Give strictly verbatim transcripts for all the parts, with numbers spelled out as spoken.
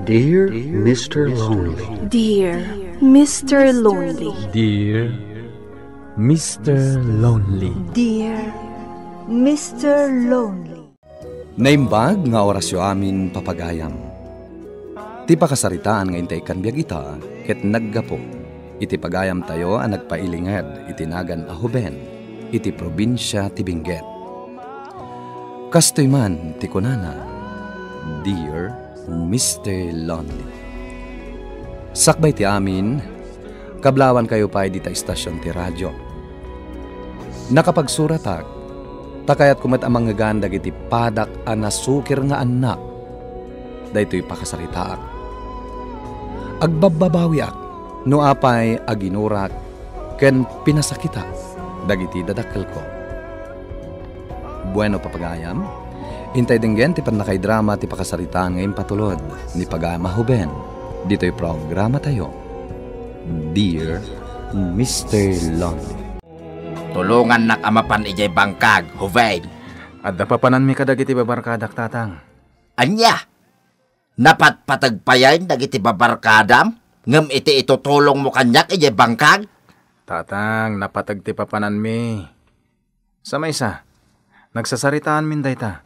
Dear Mister Lonely. Dear Mister Lonely. Dear Mister Lonely. Dear Mister Lonely. Naimbag nga orasyo amin, papagayam. Ti pakasaritaan nga intay ikkan biag ita ket naggapu iti pagayamtayo a nagpailinged iti nagan a Hoben iti probinsia ti Benguet. Kastoy man ti kunana, Dear Mister Lonely. Sakbay ti amin, kablawankayo pay dita istasion ti radio. Nakapagsuratak, ta kayatko met a mangngegan dagiti padak a nasukir nga annak. Daytoy pakasaritaak. Agbabbabawiak no apay a ginurak ken pinasakitak dagiti dadakkelko. Bueno, papagayam, intay denggen ti pannakaidrama ti pakasaritaan nga impatulod ni Pagayam a Hoben ditoy programatayo, Dear Mister Lonely. Tulongannak a mapan idiay bangkag, Hoben. Adda papananmi kadagiti babarkadak, Tatang. Ania? Napatpateg payen dagiti babarkadam ngem iti itutulongmo kaniak idiay bangkag? Tatang, napateg ti papananmi. Sa maysa, nagsasaritaanmin dayta.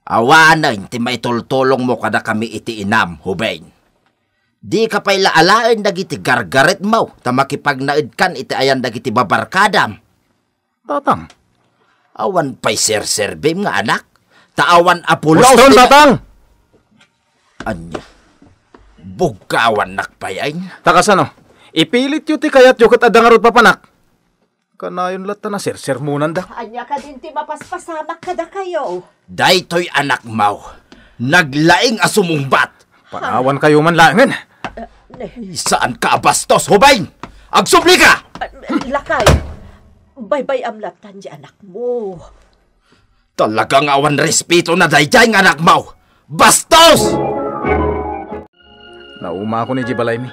Awanen ti maitultulongmo kadakami iti inam, Hoben. Dika pay la alaen dagiti gargaretmo ta makipagnaedkan iti ayan dagiti babarkadam. Tatang. Awan pay serserbim nga anak, ta awan a pulos. Uston, ti Tatang! Ania? Bugkawannak pay ay? Ta kasano? Ipilityo ti kayatyo ket adda ngarud papanak. Kanayon latta a sersermonandak. Ania kadin ti mapaspasamak kadakayo? Daytoy anakmo, naglaing a sumungbat. Panawankayo man laengen. Eh, ne. Saanka a bastos, Hoben! Agsublika! Ah, lakay, baybay-am lattan ti anakmo. Talaga nga awan respetona daydiay nga anakmo! Bastos! Naumakon idiay balaymi.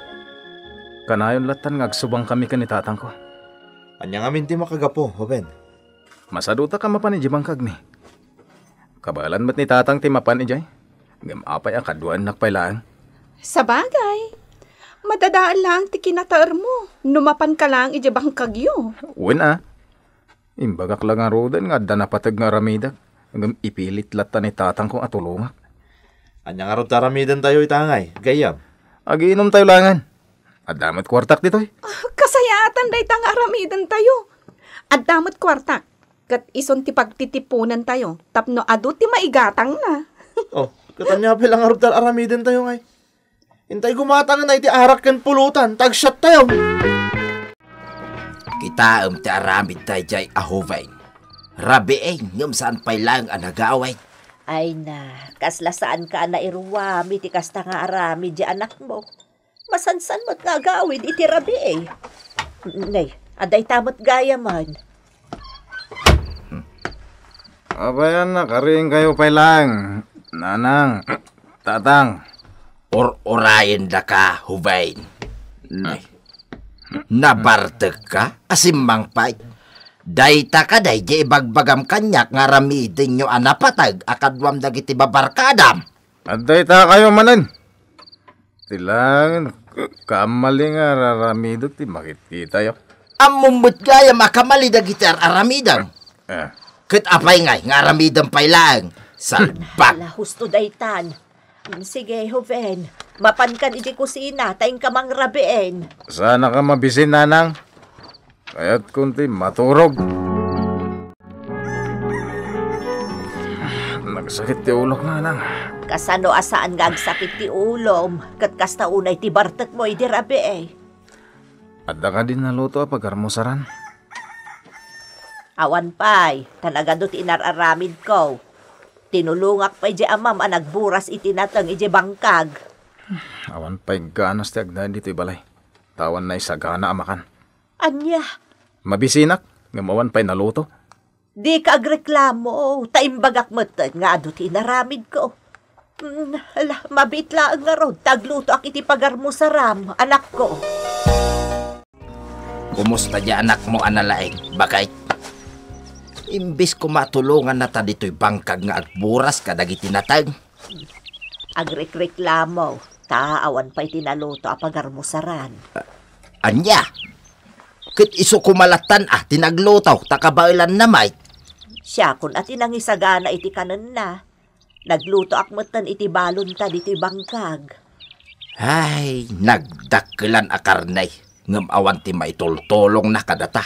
Kanayon lattan nga agsubangkami ken ni tatangko. Ania ngamin ti makagapu, Hoben? Masadutak a mapan idiay bangkagmi. Kabaelan met ni tatang ti mapan idiay. Ngem apay a kaduaennak pay laeng? Sabagay, madadael laeng ti kinataermo no mapanka laeng idiay bangkagyo. Wen a. Imbagak la ngaruden nga adda napateg nga aramidek, ngem ipilit latta ni tatangko a tulongak. Ania ngarud ti aramidentayo ita ngay, gayyem? Agiinomtayo laengen. Adda met kuartak ditoy. Ah, kasayaatan dayta nga aramidentayo. Adda met kuartak, ket isun ti pagtitiponentayo tapno adu ti maigatangna. Oh, ket ania pay la ngarud ti aramidentayo ngay? Intay gumatangen iti arak ken pulutan, ta agsiattayo. Kitaem ti aramid daydiay a Hoben. Rabii, ngem saan pay laeng a nagawid. Ay na, kasla saanka a nairuam iti kasta nga aramid ti anakmo. Masansan met nga agawid iti rabii. Nay, adda ita met gayamen. Apay a nakariingkayo pay laeng, nanang, tatang? Ur-urayendaka, Hoben. Hmm. Ay, nabartekka a simmangpet. Dayta kadi diay ibagbagam kaniak nga aramidenyo a napateg a kaduam dagiti babarkadam? Adda itakayo manen. Ti laeng, kammali nga ar-aramidek ti makitkitayo. Ammom met gayam a kammali dagiti ar-aramidem. Eh. Ket apay ngay nga aramidem pay laeng? Salbag. Hala, husto daytan. Mm, sige, Hoben. Mapankan iti kusina, ta inka mangrabiin. Saanka mabisin, nanang? Kayatkon ti maturog. Nagsakit ti ulok, nanang. Kasano a saan nga agsakit ti ulom? Ket kasta unay ti bartekmo idi rabii. Adda kadi naluto a pagarmusaran? Awan pay, ta nagadu ti inar-aramidko. Tinulongak pay diay amam a nagburas iti nateng idiay bangkag. Awan pay ganas ti agnaed ditoy balay. Ta awan naisagana a makan. Ania? Mabisinak, ngem awan pay naluto. Dika agreklamo, ta imbagak metten nga adu ti inaramidko. Mm, ala, mabiit laeng ngarud ta aglutoak iti pagarmusaram, anakko. Kumusta diay anakmo a nalaing, baket? Imbes koma a tulonganna ta ditoy bangkag nga agburas kadagiti nateng. Agrikriklamo. ta awan pay ti naluto a pagarmusaran. Ania? Ket isu koma lattan a ti nagluto, ta kabaelanna met. Siakon a ti nangisagana iti kanenna. Naglutoak metten iti balonta ditoy bangkag. Ay, nagdakkelan a karne, ngem awan ti maitultulongna kadata.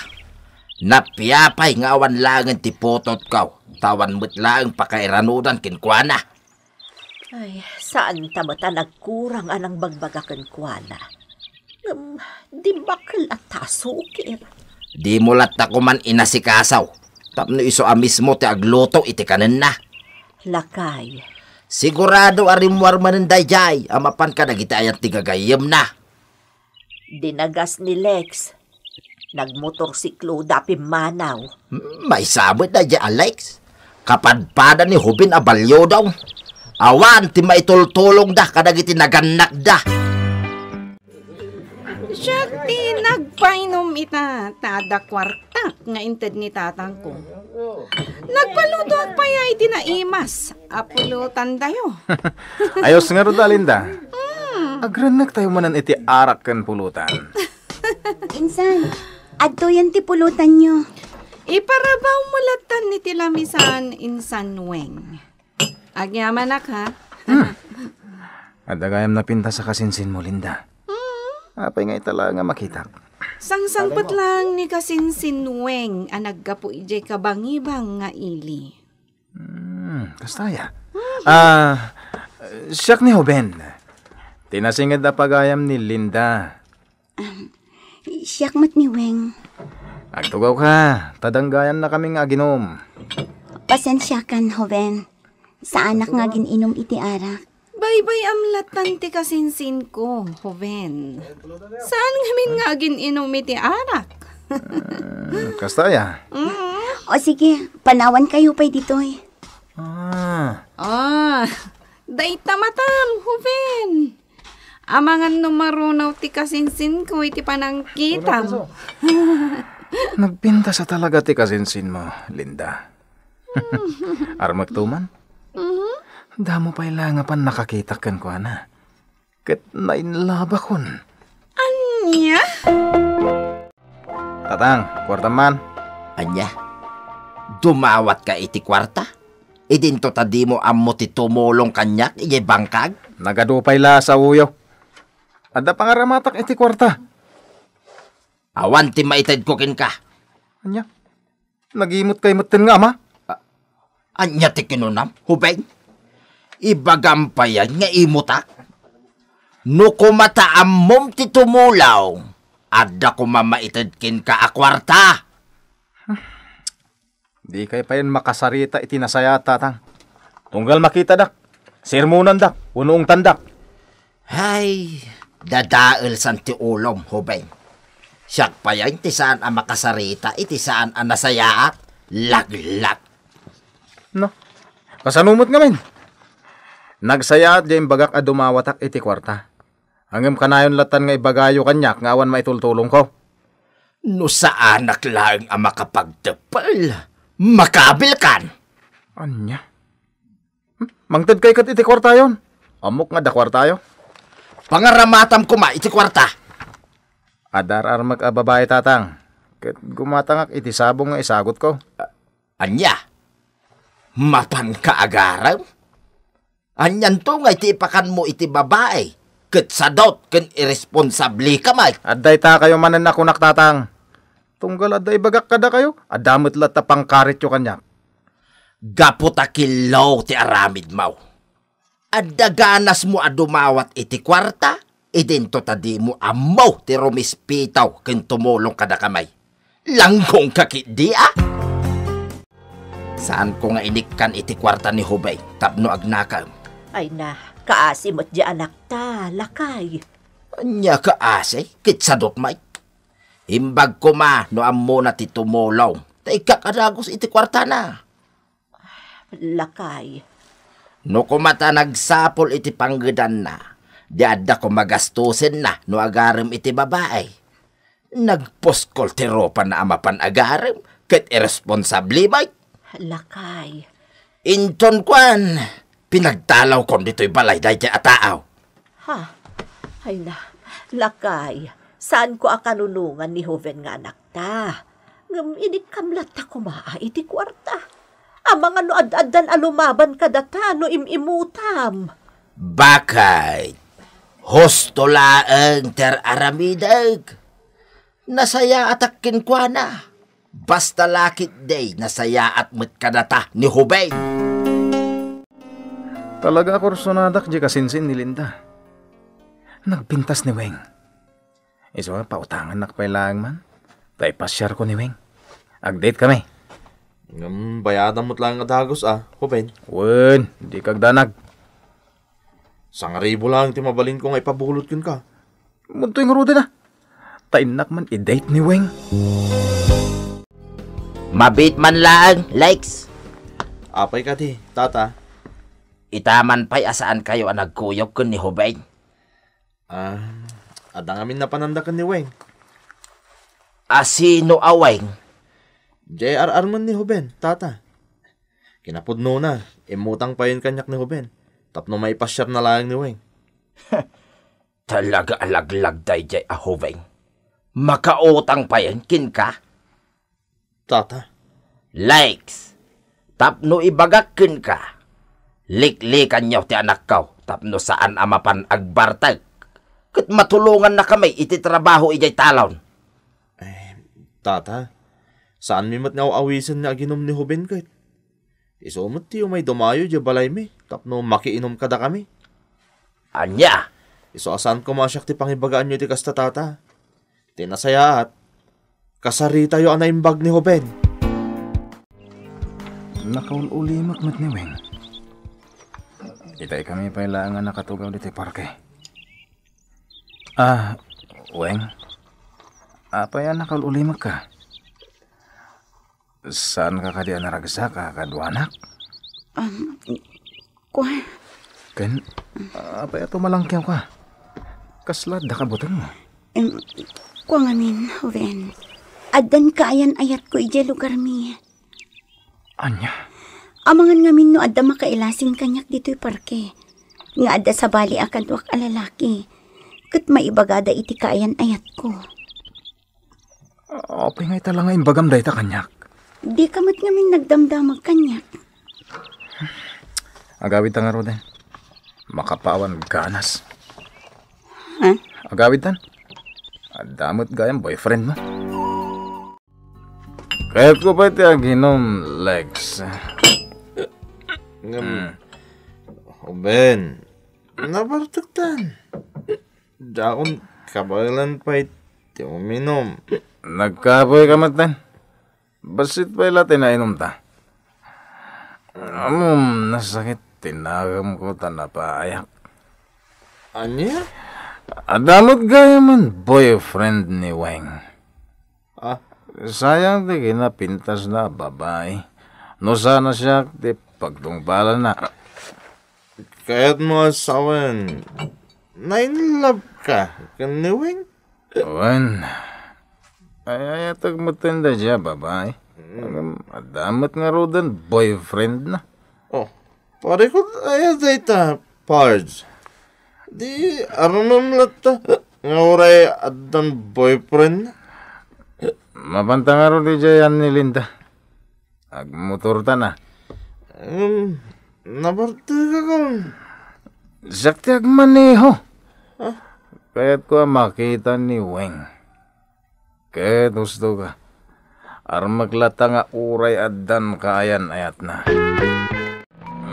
Napiapay nga awan laengen ti putotko, ta awan met laeng pakairanudan kenkuana. Ay, saanta met a nagkurang a nangbagbagak kenkuana. Ngem dimmakkel a ta sukir. Dimo latta koman inasikaso, tapno isu a mismo ti agluto iti kanenna. Lakay. Sigurado a rimmuar manen daydiay a mapan kadagiti ayan ti gagayyemna. Dinagas ni Lex. Nagmotorsikloda a pimmanaw. Hmm, maysa met daydiay a Lex. Kapadpada ni Hoben a balio daw. Awan ti maitultulongda kadagiti nagannakda. Siak ti nagpainom ita, ta adda kuartak nga inted ni tatangko. Nagpalutoak pay iti naimas a pulutantayo. Ayos ngarud, Linda. Hmm. Agrennektayo manen iti arak ken pulutan. Insan, adtoyen ti pulutanyo. Iparabawmo lattan iti lamisan, Insan Weng. Agyamanak, ha? Hmm. Adda gayam napintas a kasinsinmo, Linda. Hmm. Apay nga ita laeng a makitak? Sangsangpet laeng ni kasinsin Weng a naggapu idiay kabangibang nga ili. Hmm, kasta aya. Hmm. Ah, siak ni Hoben. Ti nasinged a pagayam ni Linda. Ahem. Siak met ni Weng. Agtugawka, ta danggayannakami nga aginom. Pasensiakan, Hoben. Saanak nga agin-inom iti arak. Baybay-am lattan ti kasinsinko, Hoben. Saan ngamin nga agin-inom iti arak? Ah, kasta aya? Mm. O sige, panawankayo pay ditoy. Ah. Ah, dayta matam, Hoben. Amangan no marunaw ti kasinsinko iti panangkitam. Nagpintas a talaga ti kasinsinmo, Linda. Armekto man? Mhm. Damo pay la nga pannakakitak kenkuana. Ket nainlabakon. Ania? Tatang, kuartam man. Ania? Dumawatka iti kuarta? Idinto ta dimo ammo ti tumulong kaniak idiay bangkag? Nagadu pay la a saoyo. Adda pangaramatak iti kuarta. Awan ti maitedko kenka. Ania? Nagimutkay metten nga ama? A-, ania ti kinunam, Hoben? Ibagam payen nga imutak? No koma ta ammom ti tumulong, adda koma maited kenka a kuarta. Dikay payen makasarita iti nasayaat, Tatang. Tunggal makitadak, sermonandak, wenno ungtandak. Ay, dadaelsan ti ulom, Hoben. Siak payen ti saan a makasarita iti saan a nasayaat, laglak. No, kasano met ngamin? Nagsayaat diay imbagak a dumawatak iti kuarta. Ngem kanayon lattan nga ibagayo kaniak nga awan maitultulongko. No saanak laeng a makapagteppel, makabilkan. Ania? Hmm? Mangtedkay ket iti kuartayon? Ammok nga adda kuartayo. Pangaramatam koma iti kuarta. Adda ar-armek a babai, Tatang, ket gumatangak iti sabong nga isagutko. A-, ania? Mapanka agarem? Anianto nga iti ipakanmo iti babai, ket sadot ken iresponsableka met? Adda itakayo manen a kunak, Tatang. Tunggal adda ibagak kadakayo, adda met latta pangkarityo kaniak. Gapu ta killo ti aramidmo. Adda ganasmo a dumawat iti kuarta, idinto ta dimo ammo ti rumispitaw ken tumulong kadakami. Langgongka ketdi a? Saanko nga inikkan iti kuarta ni Hoben tapno agnakem. Ay na, kaasi met diay anakta, lakay. Ania kaasi? Ket sadot met. Imbag koma no ammona ti tumulong, ta ikkak a dagus iti kuartana. Lakay. No koma ta nagsapul iti panggedanna, di adda koma gastusenna no agarem iti babai. Nagpuskol ti rupana a mapan agarem, ket iresponsable met. Lakay. Inton kuan, pinagtalawkon ditoy balay daydiay a tao. Ha? Ay na, lakay, saanko a kanunongan ni Joven nga anakta. Ngem inikkam latta koma iti kuarta. Amangan no ad-addan a lumaban kadata no im-imutam. Bakit? Husto laeng ti ar-aramidek. Nasayaatak kenkuana. Basta la ketdi, nasayaat met kadata ni Joven. Talaga a kursonadak di kasinsin ni Linda. Nagpintas ni Weng. Isu a pautangannak pay laeng man. Ta ipasiarko ni Weng. Ag-date kami. Ngem bayadan met laeng a dagus a, Joven. Wen, dika agdanag. Sangaribu laeng ti mabalinko nga ipabulut kenka. Adtoy ngaruden a. Ta innak man i-date ni Weng. Mabiit man laeng, Lex. Apay kadi, Tata? Ita man pay a saankayo a nagkuyog ken ni Joven. Ah, adda ngamin napananda ken ni Weng. A sino a Weng? Diay ar-armen ni Joven, Tata. Kinapudnona, immutang payen kaniak ni Joven tapno maipasiarna laeng ni Weng. Talaga a laglag daydiay a Joven. Makautang payen kenka? Tata. Lex, tapno ibagak kenka, liklikanyo ti anakko tapno saan a mapan agbartek, ket matulongannakami iti trabaho idiay talon. Eh, Tata, saanmi met nga aw-awisen nga aginom ni Joven ket. Isu met ti umay dumayo idiay balaymi tapno makiinom kadakami. Ania? Isu a saan koma a siak ti pangibagaanyo iti kasta, Tata. Ti nasayaat, kasaritayo a naimbag ni Joven. Nakaul-ulimek met ni Weng. Itay kami pay laeng a nakatugaw ditoy parke. Ah, Weng, apay a nakaul-ulimekka? Saanka kadi a naragsak a kaduanak? Um, kua- Ken, apay a tumalangkiawka? Kasla adda kabutengmo? Em, kua ngamin, Wen. Addan kaayan-ayatko idiay lugarmi. Ania? Amangan ngamin no adda makailasin kaniak ditoy parke. Nga adda sabali a kaduak a lalaki. Ket maibagada iti kaayan-ayatko. Apay nga ita la nga imbagam dayta kaniak? Dika met ngamin nagdamdamag kaniak. Agawidta ngaruden. Makapawan ganas. Ha? Agawidtan. Adda met gayam boyfriendmo. Kayatko pay ti aginom, Lex. Ngem, Hmm. Joven, nabartektan. Dakon kabaelan pay ti uminum. Nagkapoyka metten. Bassit pay la ti nainumta. Ammom, nasakit ti nagemko ta napaayak. Ania? Adda met gayamen boyfriend ni Weng. Ah? Sayang ti kinapintasna a babai. No saan a siak ti pagtungpalanna. Kayatmo a sawen, na-in love ka ken ni Weng? Wen, ay-ayatek metten daydiay a babai. Mm. Ngem adda met ngaruden boyfriendna. Oh, parikut aya dayta, Pards? Di aramem latta nga uray addan boyfriendna? Mapanta ngarud idiay ni Linda. Agmotorta na. Em, nabartekakon. Siak ti agmaneho. Ah? Kayatko a makita ni Weng. Ket husto ka. Armek latta nga uray addan kaayan-ayatna.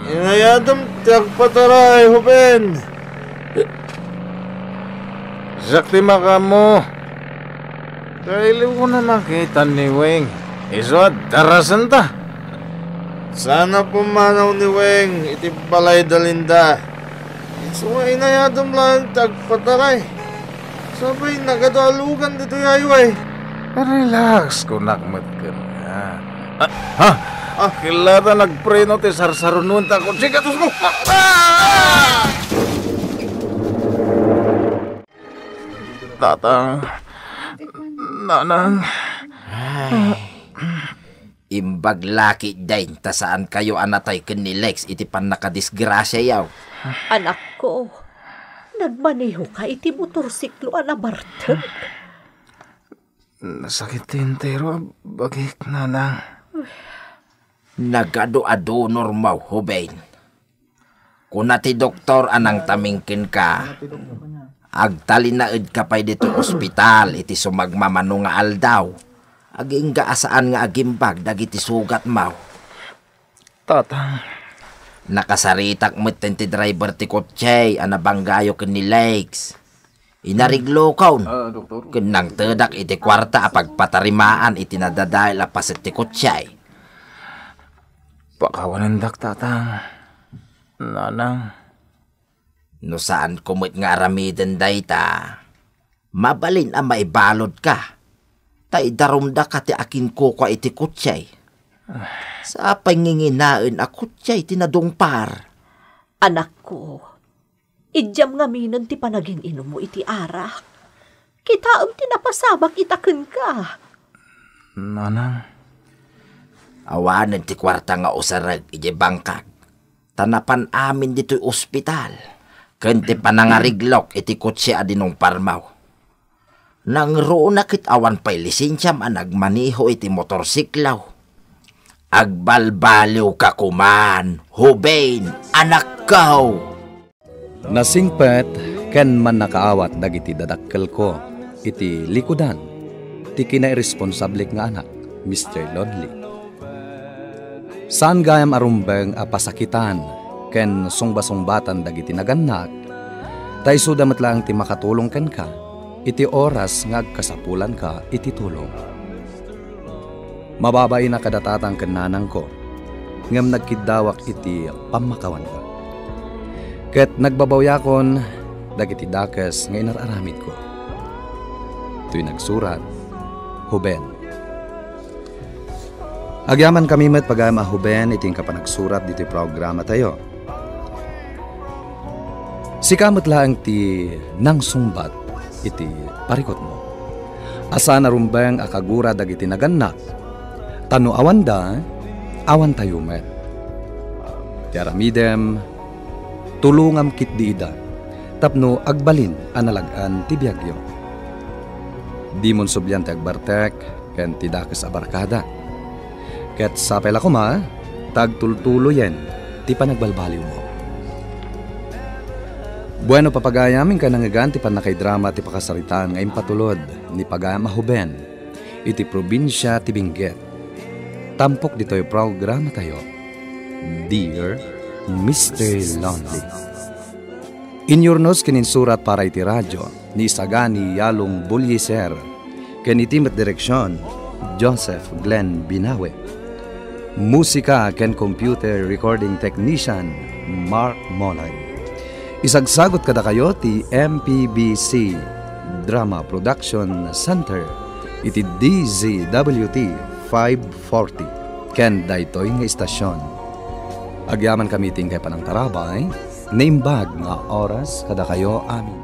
Inayadem ti agpataray, Joven. Siak ti makaammo. Kailiwko a makita ni Weng. Isu a darasenta. Saan a pumanaw ni Weng iti balay da Linda. Isu nga inayadem laeng ti agpataray. Sabay nagadu a lugan ditoy ayway. Relax, kunak met kenka. Ah, ha? Ah. Killata nagpreno ti sarsarunuen ta kotse, gatus mo. Ah! Tatang, Nanang. Ay. Imbag la ketdin ta saankayo a natay ken ni Lex iti pannakadisgrasiayo. Anakko, Nagmanehoka iti motorsiklo a nabartek? Nasakit ti entero a bagik, nanang. Nagadu-adunor mo, Hoben. Kuna ti doktor a nangtaming kenka, agtalinaedka pay ditoy ospital iti sumagmamano nga aldaw, agingga a saan nga agimbag dagiti sugatmo. Tatang. Nakasaritak metten ti driver ti kotse a nabanggayo ken ni Lex. Inariglokon. Ah, doktor. Ken nangtedak iti kuarta a pagpatarimaan iti nadadael a paset ti kotse. Pakawanendak, tatang. Nanang. No saanko met nga aramiden dayta, mabalin a maibaludka. Ta idarumdaka ti akinkukua iti kotse. Sapay nginginaen a kotse ti nadungpar. Anakko, idiam ngaminen ti panagin-inummo iti arak. Kitaem ti napasamak ita kenka. Nanang. Awanen ti kuarta nga usarek idiay bangkak. Ta napan amin ditoy ospital, ken ti panangariglok iti kotse a dinungparmo. Nangruna ket awan pay lisensiam a nagmaneho iti motorsiklo. Agbalbaliwka koman, Hoben, anakko! Nasingpet ken mannakaawat dagiti dadakkelko iti likudan ti kinairresponsablik nga anak, Mister Lonely. Saan gayam a rumbeng a pasakitan ken sungbasungbatan dagiti nagannak, ta isuda met laeng ti makatulong kenka iti oras nga agkasapulanka iti tulong. Mababain a kada tatang ken nanangko, ngem nagkiddawak iti pammakawanko. Ket nagbabawiakon dagiti dakes nga inar-aramidko. Toy nagsurat, Hoben. Agyamankami met, pagayam a Hoben, iti inka panagsurat ditoy programatayo. Sika met laeng ti nangsungbat iti parikutmo. A saan a rumbeng a kagura dagiti nagannak, ta no awanda, awantayo met. Ti aramidem, tulongam ketdi ida, tapno agbalin a nalag-an ti biagyo. Dimon sublian ti agbartek ken ti dakes a barkada. Ket sapay la koma, ta agtultuloyen ti panagbalbaliwmo. Bueno, papagayam, inka nangngegan ti pannakaidrama ti pakasaritaan nga impatulod ni pagayam a Hoben iti probinsia ti Benguet. Tampok ditoy programatayo, Dear Mister Lonely. Inyurnos ken insurat para iti radio ni Isagani Yalong Bullieser, ken iti met direksion, Joseph Glenn Binawe. Musika ken computer recording technician, Mark Molay. Isagsagut kadakayo ti M P B C Drama Production Center iti D Z W T five forty ken daytoy nga istasion. Agyamankami ti inkay panangtarabay, naimbag nga oras kadakayo amin.